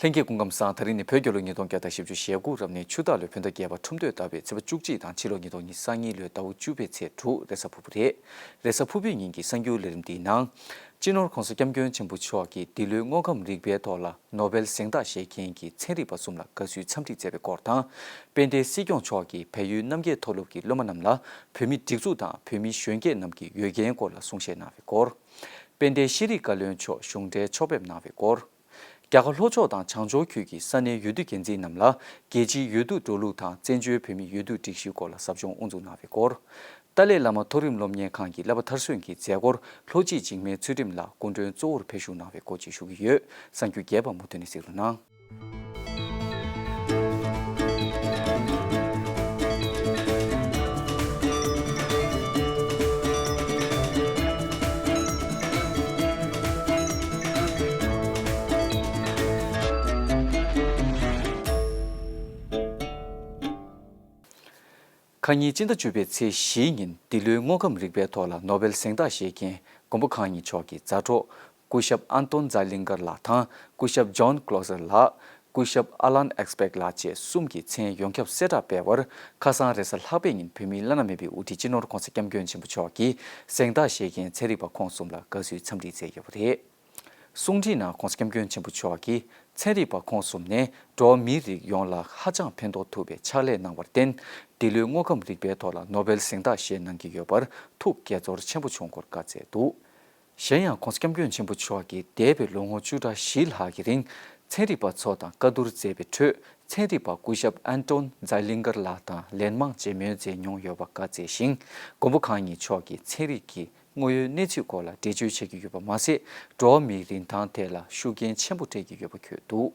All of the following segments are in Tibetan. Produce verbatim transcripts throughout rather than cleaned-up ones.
ལྷན་རྒྱས་སྐུ་ཁམས་བཟང་། ད་རིང་ནི་བོད་རྒྱལ་ལོ་ཉིས་སྟོང་བརྒྱ་དང་བཞི་བཅུ་ཞེ་དགུ་རབ་གནས་ཆུ་སྟག་ལོའི་བོད་ཟླ་བརྒྱད་པ་ཁྲུམས་སྟོད་ཟླ་བའི་ཚེས་པ་བཅུ་གཅིག་དང་ཕྱི་ལོ་ཉིས་སྟོང་ཉི་ཤུ་རྩ་གཉིས་ལོའི་ཟླ་བ་བཅུ་པའི་ཚེས་དྲུག་རེས་གཟའ་ཕུར་བུ་རེད། རེས་གཟའ་ཕུར་བུའི་ཉིན་གྱི་གསར་འགྱུར་ལས་རིམ་འདིའི་ནང་། སྤྱི་ནོར་༧གོང་ས་༧སྐྱབས་མགོན་ཆེན་པོ་མཆོག་གིས་འདི་ལོའི་དངོས་ཁམས་རིག་པའི་ཐོག་ལ་ནོ་བེལ་གཟེངས་རྟགས་བཞེས་མཁན་གྱི་ཚན་རིག་པ་གསུམ་ལ་དགའ་བསུའི་འཚམས་འདྲི་མཛད་པའི་སྐོར་དང་། དཔལ་ལྡན་སྲིད་སྐྱོང་མཆོག་གིས་བལ་ཡུལ་རྣམ་རྒྱལ་མཐོ་སློབ་ཀྱི་སློབ་མ་རྣམས་ལ་བོད་མིའི་སྒྲིག་འཛུགས་དང་བོད་མི་གཞོན་སྐྱེས་རྣམས་ཀྱི་ཡོད་རྒན་སྐོར་ལ་གསུང་བཤད་གནང་བའི་སྐོར། དཔལ་ལྡན་ཤེས་རིག་བཀའ་བློན་མཆོག་གཞུང་འབྲེལ་ཕྱོགས་ཕེབས་གནང་བའི་སྐོར། རྒྱ་གར་ལྷོ་ཕྱོགས་དང་བྱང་ཕྱོགས་ཁུལ་གྱི་ས་གནས་འོས་བསྡུ་འགན་འཛིན་རྣམས་ལ་རྒྱལ་སྤྱིའི་འོས་བསྡུ་འགྲོ་ལུགས་དང་བཙན་བྱོལ་བོད་མིའི་འོས་བསྡུ་སྒྲིག་གཞིའི་སྐོར་ལ་ཟབ་སྦྱོང་དབུ་འཛུགས་གནང་བའི་སྐོར། ཏཱ་ལའི་བླ་མ་མཐོ་རིམ་སློབ་གཉེར་ཁང་གི་བསླབ་པ་མཐར་སོན་གྱི་མཛད་སྒོར་ལྷོ་སྤྱི་འཇིགས་མེད་ཚུལ་ཁྲིམས་ལགས་སྐུ་མགྲོན་གཙོ་བོར་ཕེབས་བཞུགས་གནང་བའི་སྐོར་བཅས་ཞུ་གི་ཡོད། གསར་འགྱུར་རྒྱས་པ་མུ་མཐུད་ནས་གཟིགས་རོགས་གནང་། ཁ་ཉིན་སྤྱི་ཟླ་བཅུ་པའི་ཚེས་བཞིའི་ཉིན་འདི་ལོའི་དངོས་ཁམས་རིག་པའི་ཐོག་ལ་ནོ་བེལ་གཟེངས་རྟགས་བཞེས་མཁན་མགོན་པོ་གང་ཉིད་མཆོག་གི་མཛའ་གྲོགས་སྐུ་ཞབས་ཨན་ཏོན་ཛཱི་ལིང་གར་ལགས་དང་སྐུ་ཞབས་ཇོན་ཀློ་ཟར་ལགས། སྐུ་ཞབས་ཨ་ལན་ཨེག་སྤེག་ལགས་བཅས་གསུམ་གྱི་མཚན་ཡོངས་ཁྱབ་གསལ་བསྒྲགས་སྤེལ་བར། ཁ་སང་རེས་གཟའ་ལྷག་པའི་ཉིན་བོད་མིའི་བླ་ན་མེད་པའི་དབུ་ཁྲིད་སྤྱི་ནོར་༧གོང་ས་༧སྐྱབས་མགོན་ཆེན་པོ་མཆོག་གིས་གཟེངས་རྟགས་བཞེས་མཁན་ཚན་རིག་པ་ཁོང་གསུམ་ལ་དགའ་བསུའི་འཚམས་འདྲི་མཛད་ཡོད་པ་རེད། གསུང་འཕྲིན་ནང་༧གོང་ས་༧སྐྱབས་མགོན་ཆེན་པོ་མཆོག་གིས་ཚན་རིག་པ་ཁོང་གསུམ་ནས་འགྲོ་བ་མིའི་རིགས་ཡོངས་ལ་ཧ་ཅང་ཕན་ཐོགས་ཐུབ་པའི་ཕྱག་ལས་གནང་བར་བརྟེན། འདི་ལོའི་དངོས་ཁམས་རིག་པའི་ཐོག་ལ་ནོ་བེལ་གཟེངས་རྟགས་བཞེས་གནང་གི་ཡོད་པར་ཐུགས་དགྱེས་ཚོར་ཆེན་པོ་བྱུང་སྐོར་བཀའ་སྩལ་འདུག་གཞན་ཡང་༧གོང་ས་༧སྐྱབས་མགོན་ཆེན་པོ་མཆོག་གིས་འདས་པའི་ལོ་ངོ་བཅུ་ཕྲག་བཞི་ལྷག་གི་རིང་ཚན་རིག་པ་ཚོ་དང་བཀའ་བསྡུར་མཛད་པའི་ཁྲོད། ཚན་རིག་པ་སྐུ་ཞབས་ཨན་ཏོན་ཛཱི་ལིང་གར་ལགས་དང་ལན་མང་མཇལ་མོལ་མཛད་མྱོང་ཡོད་པ་བཀའ་སྩལ་ཞིང་། མགོན་པོ་གང་ཉིད་མཆོག་གིས་ཚན་རིག་གི་དངོས་ཡོད་གནས་ཚུལ་སྐོར་ལ་འགྲེལ་བརྗོད་བྱེད་ཀྱི་ཡོད་པ་མ་ཟད། འགྲོ་བ་མིའི་རིན་ཐང་ཐད་ལ་ཤུགས་རྐྱེན་ཆེན་པོ་སྤྲད་ཀྱི་ཡོད་པ་འཁོད་འདུག་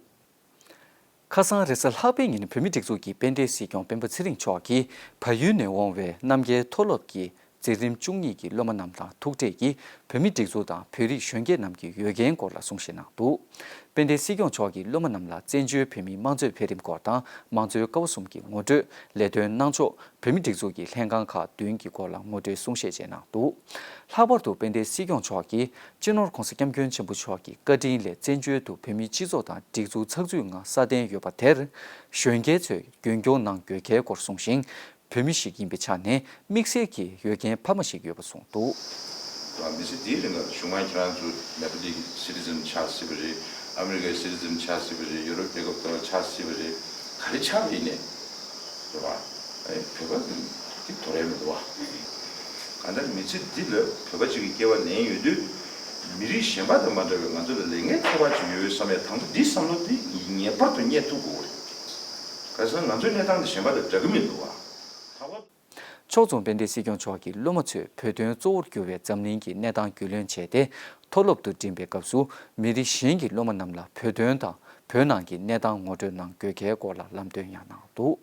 ཁ་སང་རེས་གཟའ་ལྷག་པའི་ཉིན་བོད་མིའི་སྒྲིག་འཛུགས་ཀྱི་དཔལ་ལྡན་སྲིད་སྐྱོང་སྤེན་པ་ཚེ་རིང་མཆོག་གིས་བལ་ཡུལ་ནས་འོང་བའི་རྣམ་རྒྱལ་མཐོ་སློབ་ཀྱི་འཛིན་རིམ་བཅུ་གཉིས་ཀྱི་སློབ་མ་རྣམས་དང་ཐུག་འཕྲད་ཀྱིས་བོད་མིའི་སྒྲིག་འཛུགས་དང་བོད་རིགས་གཞོན་སྐྱེས་རྣམས་ཀྱི་ཡོད་རྒན་སྐོར་ལ་གསུང་བཤད་གནང་འདུག་དཔལ་ལྡན་སྲིད་སྐྱོང་མཆོག་གིས་སློབ་མ་རྣམས་ལ་བཙན་བྱོལ་བོད་མིའི་དམངས་གཙོའི་འཕེལ་རིམ་སྐོར་དང་། དམངས་གཙོའི་ཀ་བ་གསུམ་གྱི་ངོ་སྤྲོད། ལས་དོན་གནང་ཕྱོགས། བོད་མིའི་སྒྲིག་འཛུགས་ཀྱི་ལྷན་ཁང་ཁག་བདུན་གྱི་སྐོར་ལ་ངོ་སྤྲོད་གསུང་བཤད་བཅས་གནང་འདུག་ལྷག་པར་དུ་དཔལ་ལྡན་སྲིད་སྐྱོང་མཆོག་གིས་སྤྱི་ནོར་༧གོང་ས་༧སྐྱབས་མགོན་ཆེན་པོ་མཆོག་གི་བཀའ་དྲིན་ལས་བཙན་བྱོལ་དུ་བོད་མིའི་སྤྱི་ཚོགས་དང་སྒྲིག་འཛུགས་ཚགས་ཚུད་ངང་སྲ་བརྟན་ཡོད་པ་དེར་གཞོན་སྐྱེས་ཚོས་རྒྱུན་སྐྱོང་གནང་དགོས་གལ་སྐོར་གསུངས་ཤིང་། བོད་མི་ཞིག་ཡིན་པའི་ཆ་ནས་དམིགས་བསལ་གྱི་ཡོད་མཁན་འཕར་མ་ཞིག་ཡོད་པ་གསུངས་འདུག་མི་ཚེ་འདིའི་རིང་ལ་གཞུག་མ་ཁྱེད་རང་ཚོ་ནེ་པ་ལི་གི་སི་ཊི་ཛན་ཆགས་སྲིད་པ་རེད། ཨ་མི་རི་ཀའི་སི་ཊི་ཛན་ཆགས་སྲིད་པ་རེད། ཡུ་རོབ་རྒྱལ་ཁབ་ཁག་ལ་ཆགས་སྲིད་པ་རེད། ག་རེ་ཆགས་པ་ཡིན་ནའི། རེད་བ། ཨེ་བོད་པ་འདི་དོར་ཡ་མི་འདུག་བ། གང་ལྟར་མི་ཚེ་འདི་ལ་བོད་པ་ཅིག་གི་སྐྱེ་བ་ལེན་ཡོད་དུས། མི་རིགས་གཞན་པ་དང་མ་འདྲ་བའི་ང་ཚོ་ལ་ལས་འགན་ཁག་པ་ཅིག་ཡོད་བསམ་ཡ། དང་པོ་འདི་བསམ་བློ་འདི་ངེས་པར་དུ་རྙེད་ཐུབ་དགོས་རེད། ག་རེ་ཟེར་ན་ང་ཚོའི་གནས་སྟངས་འདི་གཞན་པ་དང་འདྲ་གི་མི་འདུག་བ། ཕྱོགས་མཚུངས་དཔལ་ལྡན་སྲིད་སྐྱོང་མཆོག་གིས་སློབ་མ་ཚོས་བོད་དོན་གཙོ་བོར་གྱུར་བའི་འཛམ་གླིང་གི་གནས་སྟངས་རྒྱུས་ལོན་བྱས་ཏེ། མཐོ་སློབ་ཏུ་འགྲིམས་པའི་སྐབས་སུ་མི་རིགས་གཞན་གྱི་སློབ་མ་རྣམས་ལ་བོད་དོན་དང་བོད་ནང་གི་གནས་སྟངས་ངོ་སྤྲོད་གནང་དགོས་གལ་སྐོར་ལ་ལམ་སྟོན་ཡང་གནང་འདུག་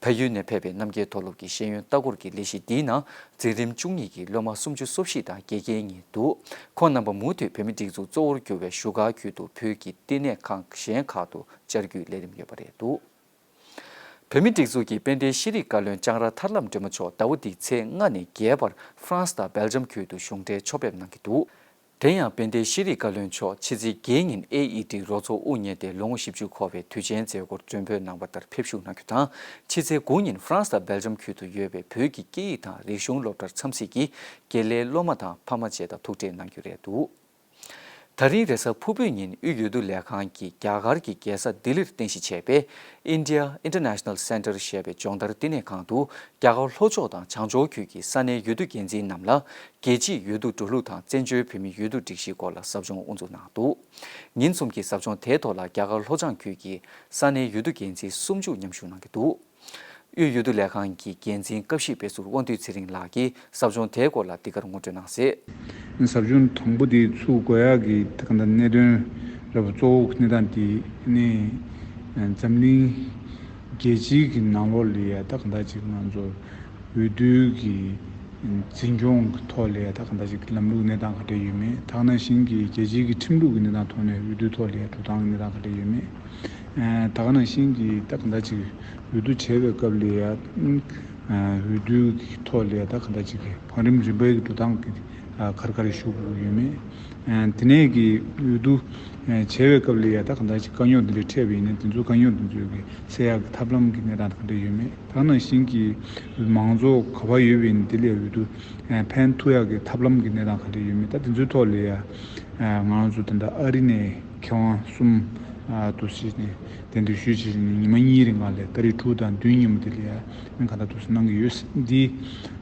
བལ་ཡུལ་ནས་ཕེབས་པའི་རྣམ་རྒྱལ་མཐོ་སློབ་ཀྱི་ཤེས་ཡོན་ལྟ་སྐོར་གྱི་ལས་གཞི་འདིའི་ནང་འཛིན་རིམ་བཅུ་གཉིས་ཀྱི་སློབ་མ་སུམ་ཅུ་སོ་བཞི་དང་དགེ་རྒན་གཉིས་འདུག་ཁོང་རྣམ་པ་མུ་མཐུད་བོད་མིའི་སྒྲིག་འཛུགས་གཙོ་བོར་གྱུར་བའི་བཞུགས་སྒར་ཁུལ་དུ་བོད་ཀྱི་བསྟི་གནས་ཁང་གཞན་ཁག་ཏུ་བཅར་རྒྱུའི་ལས་རིམ་ཡོད་པ་རེད་འདུག་བོད་མིའི་སྒྲིག་འཛུགས་ཀྱི་དཔལ་ལྡན་ཤེས་རིག་བཀའ་བློན་ལྕང་ར་ཐར་ལམ་སྒྲོལ་མ་མཆོག་ཟླ་བ་འདིའི་ཚེས་ལྔ་ནས་བརྒྱད་བར་ཧྥ་རན་སི་དང་སྦེལ་ཇམ་ཁུལ་དུ་གཞུང་འབྲེལ་ཕྱོགས་ཕེབས་གནང་གི་འདུག་དེ་ཡང་དཔལ་ལྡན་ཤེས་རིག་བཀའ་བློན་མཆོག་ཕྱི་ཚེས་བརྒྱད་ཉིན་ཨེ་ཨི་ཊི་རོགས་ཚོགས་དབུ་བརྙེས་ཏེ་ལོ་ངོ་བཞི་བཅུ་འཁོར་བའི་དུས་ཆེན་མཛད་སྒོར་མགྲོན་འབོད་གནང་བ་ལྟར་ཕེབས་བཞུགས་གནང་རྒྱུ་དང་། ཕྱི་ཚེས་དགུ་ཉིན་ཧྥ་རན་སི་དང་སྦེལ་ཇམ་ཁུལ་དུ་ཡོད་པའི་བོད་ཀྱི་སྐད་ཡིག་དང་རིག་གཞུང་སློབ་གྲྭར་འཚམས་གཟིགས་ཀྱིས་དགེ་ལས་སློབ་མ་དང་ཕ་མ་བཅས་དང་ཐུག་འཕྲད་གནང་རྒྱུ་རེད་འདུག་ད་རིང་རེས་གཟའ་ཕུར་བུའི་ཉིན་དབུས་འོས་བསྡུ་ལས་ཁང་གིས་རྒྱ་གར་གྱི་རྒྱལ་ས་ལྡི་ལིར་རྟེན་གཞི་བྱས་པའི་India International Center ཞེས་པའི་སྦྱོང་བརྡར་བསྟི་གནས་ཁང་དུ་རྒྱ་གར་ལྷོ་ཕྱོགས་དང་བྱང་ཕྱོགས་ཁུལ་གྱི་ས་གནས་འོས་བསྡུ་འགན་འཛིན་རྣམས་ལ་རྒྱལ་སྤྱིའི་འོས་བསྡུ་འགྲོ་ལུགས་དང་བཙན་བྱོལ་བོད་མིའི་འོས་བསྡུ་སྒྲིག་གཞིའི་སྐོར་ལ་ཟབ་སྦྱོང་དབུ་འཛུགས་གནང་འདུག་ཉིན་གསུམ་གྱི་ཟབ་སྦྱོང་དེའི་ཐོག་ལ་རྒྱ་གར་ལྷོ་བྱང་ཁུལ་གྱི་ས་གནས་འོས་བསྡུ་འགན་འཛིན་སུམ་ཅུ་མཉམ་ཞུགས་གནང་གི་འདུག་དབུས་འོས་བསྡུ་ལས་ཁང་གི་འགན་འཛིན་བཀའ་བཞི་དཔེ་ཟུར་དབང་འདུས་ཚེ་རིང་ལགས་ཀྱིས་ཟབ་སྦྱོང་དེའི་སྐོར་ལ་འདི་གར་ངོ་སྤྲོད་གནང་གསལ། ཟབ་སྦྱོང་དང་པོ་དེ་ཚུགས་དགོས་ཡག་གི་ད་ག་འདྲ་གནད་དོན་ར་བ་གཙོ་བོ་གནས་སྟངས་དེ་ནི་འཛམ་གླིང་རྒྱལ་སྤྱིའི་གི་ནང་ལོགས་ལ་ཡ་ད་ག་འདྲ་ཅིག་ང་ཚོ་འོས་བསྡུའི་གི་འཛིན་སྐྱོང་གི་ཐོག་ལ་ཡ་ད་ག་འདྲ་ཅིག་ལམ་ལུགས་གནས་སྟངས་ག་འདྲ་ཡོད་མེད། ད་ག་ནང་བཞིན་གི་རྒྱལ་སྤྱིའི་གི་ཁྲིམས་ལུགས་ཀྱི་གནས་སྟངས་ཐོག་ནས་འོས་བསྡུའི་ཐོག་ལ་ཡ་འགྲོ་སྟངས་གནས་སྟངས་ག་འདྲ་ཡོད་མེད། ཨ་ད་ག་ནང་བཞིན་གྱི་ད་ག་འདྲ་ཅིག་འོས་བསྡུ་བྱས་པའི་སྐབས་ལ་ཡ་ཨ་འོས་བསྡུའི་ཐོག་ལ་ཡ་ད་ག་འདྲ་ཅིག་གི་བང་རིམ་རིམ་པའི་གི་འགྲོ་སྟངས་ཀྱི་ ག་རེ་ག་རེ་ཞུ་དགོས་ཡོད་མེད། དེ་ནས་ཀྱི་འོས་བསྡུ་བྱས་པའི་སྐབས་ལ་ཡ་ད་གང་ལྟར་ཅིག་དཀའ་རྙོག་འདི་འདྲ་འཕྲད་པ་ཡིན་ན་དེ་ཚོ་དཀའ་རྙོག་དེ་ཚོ་གི་སེལ་ཡག་གི་ཐབས་ལམ་གྱི་གནས་སྟངས་ག་འདྲ་ཡོད་མེད། ད་ག་ནང་བཞིན་གྱི་མང་ཚོགས་ག་པར་ཡོད་པ་ཡིན་ན་དེ་ལ་ཡ་འོས་བསྡུ་ཕན་ཐོགས་ཡག་གི་ཐབས་ལམ་གྱི་གནས་སྟངས་ག་འདྲ་ཡོད་མེད། ད་དེ་ཚོའི་ཐོག་ལ་ཡ་ང་རང་ཚོ་ད་ལྟ་ཨ་རི་ནས་མཁས་དབང་གསུམ་དུ་ཞིག་ནས་གདན་འདྲེན་ཞུས་བྱས་ནས་ཉི་མ་གཉིས་རིང་ལ་ལས་ཏ་རིག་དྲུག་དང་བདུན་ཉིན་མོ་དེ་ལ་ཡ་གང་ལྟར་དུ་གནང་གི་ཡོད། འདི་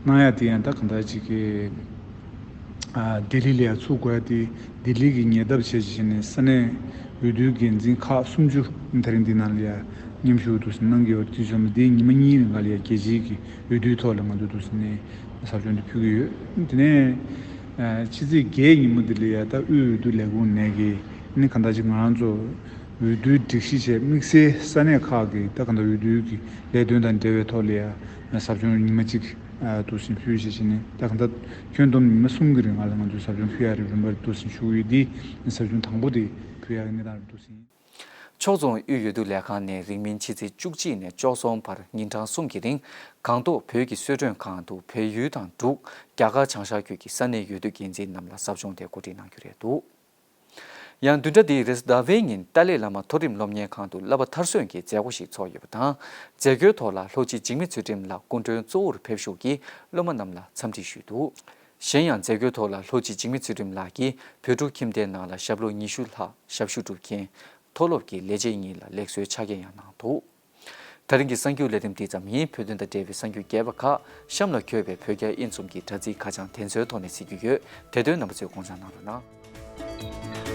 གནང་ཡ་དེ་ཡང་ད་གང་ལྟར་ཅིག་གི་ལྡི་ལི་ལ་ཡ་ཚུགས་དགོས་ཡ་དེ་ལྡི་ལི་གི་ཉེ་འདབས་བྱས་བྱས་ནས་ས་གནས་འོས་བསྡུའི་འགན་འཛིན་ཁག་སུམ་ཅུ་དེ་རིང་འདི་ནང་ལ་ཡ་མཉམ་ཞུགས་དུ་གནང་གི་ཡོད། དུས་ཙམ་འདི་ཉི་མ་གཉིས་རིང་ལ་ཡ་རྒྱལ་སྤྱིའི་གི་འོས་བསྡུའི་ཐོག་ལ་ང་ཚོ་དུ་ནས་ཟབ་སྦྱོང་དེ་ཕུལ་གི་ཡོད། དེ་ནས་ཕྱི་ཚེས་བརྒྱད་ཉིན་མོ་དེ་ལ་ཡ་ད་དབུས་འོས་བསྡུ་ལས་ཁུངས་ནས་གི་ནི་གང་ལྟར་ཅིག་ང་རང་ཚོ་འོས་བསྡུའི་སྒྲིག་གཞི་བྱས་དམིགས་བསལ་ས་གནས་ཁག་གི་ད་གང་ལྟར་འོས་བསྡུའི་གི་ལས་དོན་དང་འབྲེལ་བའི་ཐོག་ལ་ཡ་ཟབ་སྦྱོང་ཉི་མ་གཅིག་དུ་ཕྱིན་ཕུལ་བྱས་བྱས་ནས་ད་གང་ལྟར་ཁྱོན་བསྡོམས་ཉི་མ་གསུམ་གི་རིང་ལ་ང་ཚོས་ཟབ་སྦྱོང་ཕུལ་ཡ་རེད། རིམ་པར་དུ་ཕྱིན་ཞུ་གི་ཡོད། འདི་ཟབ་སྦྱོང་དང་པོ་དེ་ཕུལ་ཡ་གི་གནས་སྟངས་རེད་འདུག་ཟིན། ཕྱོགས་མཚུངས་དབུས་འོས་བསྡུ་ལས་ཁང་ནས་རིང་མིན་ཕྱི་ཚེས་བཅུ་གཅིག་ནས་བཅུ་གསུམ་བར་ཉིན་གྲངས་གསུམ་གྱི་རིང་སྒང་ཏོག་བོད་ཀྱི་གསོལ་མགྲོན་ཁང་དུ་བལ་ཡུལ་དང་འབྲུག་རྒྱ་གར་བྱང་ཤར་ཁུལ་གྱི་ས་གནས་འོས་བསྡུ་འགན་འཛིན་རྣམས་ལ་ཟབ་སྦྱོང་དེ་གོ་སྒྲིག་གནང་རྒྱུ་རེད་འདུག་ཡང་བདུན་ཕྲག་འདིའི་རེས་གཟའ་ཟླ་བའི་ཉིན་ཏཱ་ལའི་བླ་མ་མཐོ་རིམ་སློབ་གཉེར་ཁང་དུ་བསླབ་པ་མཐར་སོན་གྱི་མཛད་སྒོ་ཞིག་ཚོགས་ཡོད་པ་དང་། མཛད་སྒོའི་ཐོག་ལ་ལྷོ་སྤྱི་འཇིགས་མེད་ཚུལ་ཁྲིམས་ལགས་སྐུ་མགྲོན་གཙོ་བོར་ཕེབས་ཞུགས་ཀྱིས་སློབ་མ་རྣམས་ལ་འཚམས་འདྲི་ཞུས་འདུག་གཞན་ཡང་མཛད་སྒོའི་ཐོག་ལ་ལྷོ་སྤྱི་འཇིགས་མེད་ཚུལ་ཁྲིམས་ལགས་ཀྱིས་བོད་ཕྲུག་ཁྱིམ་སྡེའི་ནང་ལ་ཞབས་ལོ་ཉི་ཤུ་ལྷག་ཞབས་ཞུ་སྒྲུབ་མཁན་མཐོ་སློབ་ཀྱི་ལས་བྱེད་གཉིས་ལ་ལེགས་གསོའི་ཕྱག་འཁྱེར་ཡང་གནང་འདུག་ད་རིང་གི་གསར་འགྱུར་ལས་རིམ་འདི་ཙམ་ཡིན། བོད་དོན་དང་འབྲེལ་བའི་གསར་འགྱུར་རྒྱས་པ་ཁག་གཤམ་ལ་འཁོད་པའི་བོད་རྒྱ་དབྱིན་གསུམ་གྱི་དྲ་ཚིགས་ཁ་བྱང་དེ་ཚོའི་ཐོག་ནས་གཟིགས་རྒྱུ་ཡོད། དེ་དོན་རྣམ་པ་ཚོས་དགོངས་འཇགས་གནང་རོགས་གནང་།